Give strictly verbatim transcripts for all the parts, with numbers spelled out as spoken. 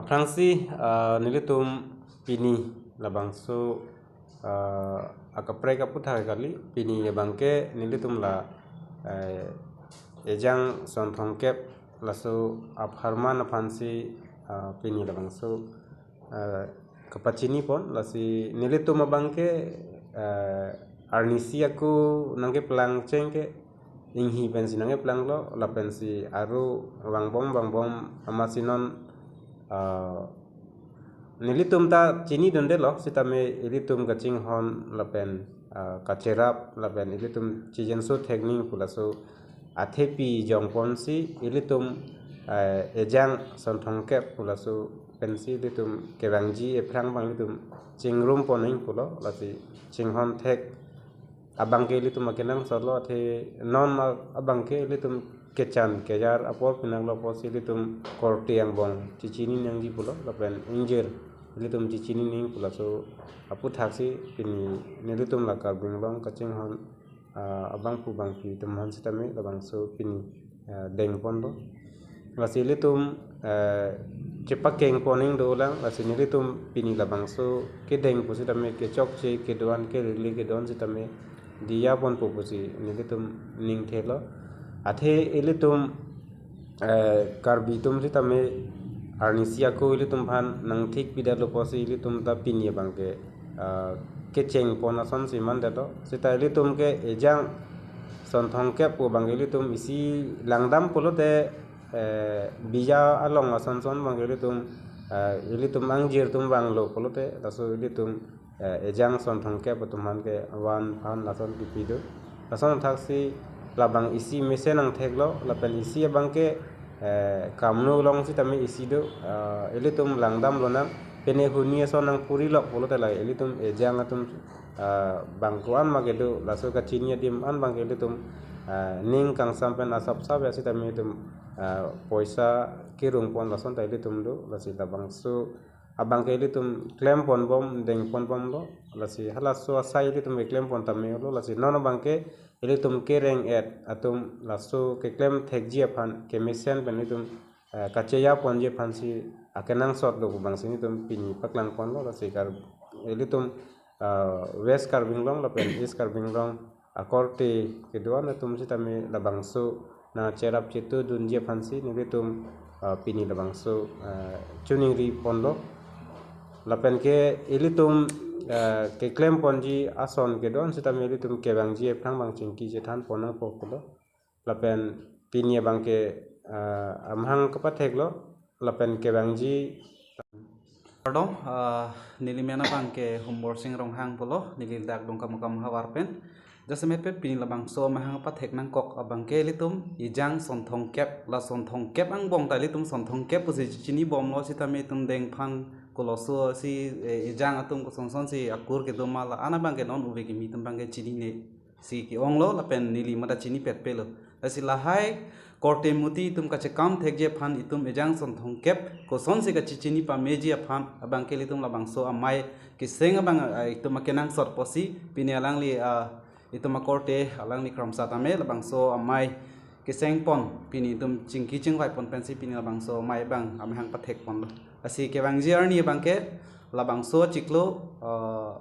Aphrangsi, ah, nelitum pini labangso, ah, akaprek aputhak kali, pini abangke nelitum la, eh, Ejang Sonthongkep laso apharman aphansi, ah, pini labangso, ah, kapachini pon, lasi nelitum abangke, eh, arnisi ako nangkeplang cheng ke, inghi pensi nangkeplanglo, lapensi aro vangbom vangbom amatsi non, ah, nelitum ta chinidundelo, sitame ilitum kachinghon lapen, ah, kacherap lapen ilitum chijenso thekning pu laso athepi jongponsi ilitum, eh, Ejang Sonthongkep pu laso pensi ilitum kevangji aphrang abang ilitum chingrum pon ning pulo, lasi chinghon thek abangke ilitum akenangsotlo, athe non a-, abangke ilitum kechan kejar apor pinanglo apotsi ilitum korte angbong chichini nangji pulo, lapen ingjir ilitum chichini ning pu laso aputhak si pini nelitum la Karbi Anglong kachinghon, ah, abangphu bangphi atum aphan sitame labangso pini, ah, dengponlo. Lasi ilitum, eh, chepakeng pon ning dolang, lasi nelitum pini labangso kedeng pusitame kechokche kedo-an, kerili kedo-an sitame diya ponpo pusi nelitum ningthelo. Athe ilitum, eh, Karbi atum sitame arnisi ako ilitum aphan nangthik pidetlo apotsi ilitum ta pini abangke, ah, kecheng pon asonsi mandetlo. Sita ilitum ke Ejang Sonthongkep pu abangke ilitum isi langdam pulote, eh, biya along ason son abangke ilitum, eh, ilitum angjir atum vanglo pulote, laso ilitum, eh, Ejang Sonthongkep atum aphan ke van phan lason kipi do. Lason thaksi labang isi mesen nangtheklo, lapen isi abangke, eh, Kamno along sitame isi do, eh, ilitum langdam lonang, pene huni ason nangpuri lok pulote la ilitum Ejang atum, eh, bang ko-an ma kedo, laso kachini adim an abangke ilitum, eh, ning kangsam pen asapsap ya sitame ilitum, eh, poisa kerung pon lason ta ilitum do, lasi labangso abangke ilitum klem ponbom, deng ponbomlo, lasi halaso asai ilitum keklem pon tame lo, lasi non abangke ilitum kereng-et atum laso keklem thekji aphan kemesen pen ilitum, eh, kacheya ponji aphansi akenangsot do pu abangsi nelitum pini paklang ponlo, lasi Kar-, ilitum, eh, West Karbi Anglong lapen East Karbi Anglong akorte kedo-an atum sitame labangso nangcherap chetudunji aphansi nelitum, ah, pini labangso, ah, choningri ponlo. Lapen ke ilitum, ah, keklem ponji ason kedo-an sitame ilitum kevangji aphrang abang chingki chethan pon nangpo pulo. Lapen pini abangke, ah, amahang kapatheklo. Lapen kevangji. Kardom, ah, neli men abangke Humborsing Ronghang pulo, neli dak Dongkamukam havar pen. Jasemet pen pini labangso amahang pathek nangkok abangke ilitum Ejang Sonthongkep, la Sonthongkep angbong ta ilitum Sonthongkep pusi chinibomlo, sitame itum dengphan koloso si, eh, Ejang atum kosonsonsi akur kedo ma la-an abangke non ove kimi atum abangke chinine si ke-onglo lapen neli mata chinipetpelo. Lasi lahai korte muti itum kachekam thekji aphan itum Ejang Sonthongkep kosonsi kachichini pameji aphan abangke ilitum labangso amei keseng abang, ah, itum akenangsot apotsi pini alangli, ah, itum akorte alangli kramsa tame labangso amei keseng pon pini itum chingki chingvai pon pensi pini labangso amei abang amahang pathek ponlo. Lasi kevangji arni abangke labangso chiklo, ah,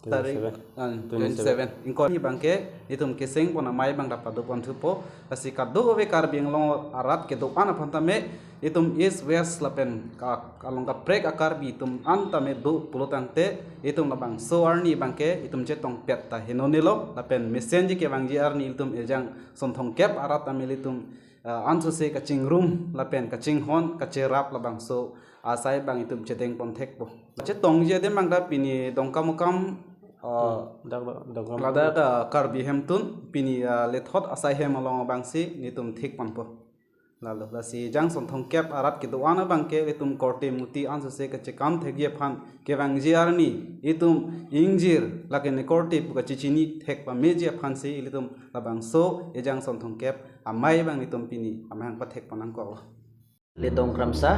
tarik, twenty-seven. Ah, twenty-seven. Twenty-seven. Ingkoi arni abangke itum keseng pon amei abang dapat do pon thupo. Lasi kadokave Karbi Anglong arat kedo-an aphan tame itum East West lapen ka-, along kaprek a-Karbi atum an tame do pulotangte itum labangso arni abangke itum chetongpet ta henonelo, lapen mesenji kevangji arni itum Ejang Sonthongkep arat tame itum, ah, ansose kachingrum lapen kachinghon kacherap labangso asai abang itum chedeng pon thekpo. Chetongji adim abang ta pini Dongkamukam, ah, hmm, dak, dak, Dongkamukam. Ladak, ah, Karbi hemtun pini, ah, lethot asai hem along abangsi nelitum thik ponpo. Lalo, lasi Ejang Sonthongkep arat kedo-an abangke itum korte muti ansose kachekam thekji aphan kevangji arni itum ingjir lake ne korte pu kachichini thek pameji aphansi ilitum labangso Ejang Sonthongkep amei abang itum pini amahang pathek pon nangkok. Neli Dongkramsa,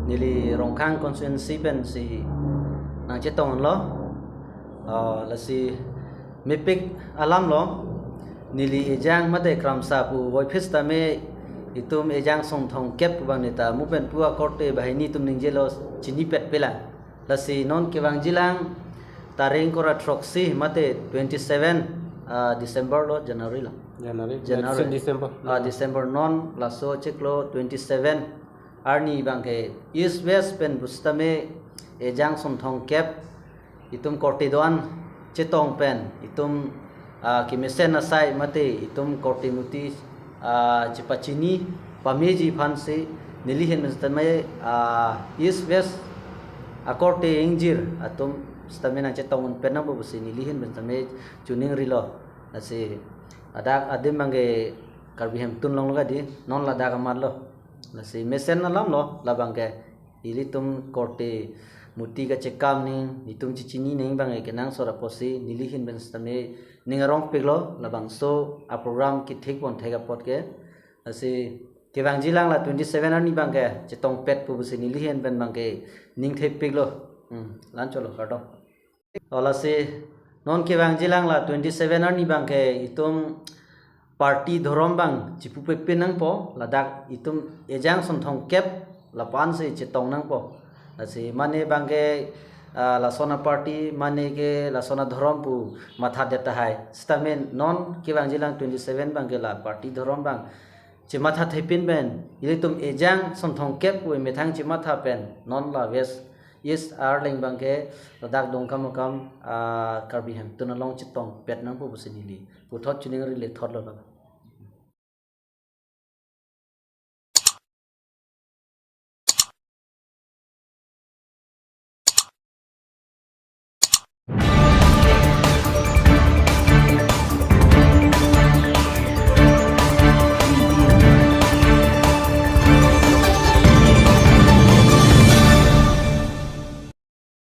neli Rongkhang constituency pensi nangchetonglo. Ah, lasi mepik alamlo, neli Ejang mate Kramsa pu voiphit tame Itum Ejang Songthong kep abang neta mupen pu akorte banghini atum ningjelo chinipet pelang. Lasi non kevangjilang tarik ingkoi ra throksi mate twenty seven, ah, December lo, January lo. January. January. Next December. Ah, December non laso chiklo twenty seven arni abangke East West pen pusitame Ejang Songthong kep itum korte do-an chetong pen itum, ah, kemesen asai mate itum korte muti, ah, chepachini pameji aphansi nelihin pen sitame, ah, East West akorte ingjir atum sitame nangchetong un pen nangpo pusi nelihin pen sitame chiningrilo. Lasi ladak adim abangke Karbi Hemtun along lo kadi, non ladak amat lo. Lasi mesen alam lo labangke. Ilitum korte muti kachekam ning, itum chichini ning abangke kenangsot apotsi nelihin pen sitame ning arongpiklo, labangso aprogram kethik pon thek apot ke. Lasi kevangjilang la twenty seven arni abangke chetongpet pu pusi nelihin pen abangke ning thepiklo. Hmm, la-an chotlo, kardom. O lasi non kevangjilang la twenty seven arni abangke itum party dhorom abang chipupe pin nangpo, ladak itum Ejang Songthong kep lapu-ansi chetong nangpo. Lasi mane abangke, ah, lason aparty mane ke lason adhorom pu mathadet tahai. Sitame non kevangjilang twenty seven abangke la party dhorom abang chematha thepin pen ilitum Ejang Songthong kep pu methang chematha pen non la West East Arleng abangke ladak Dongkamukam, ah, Karbi Hemtun along chetongpet nangpo pusi neli puthot chiningri le thotlo.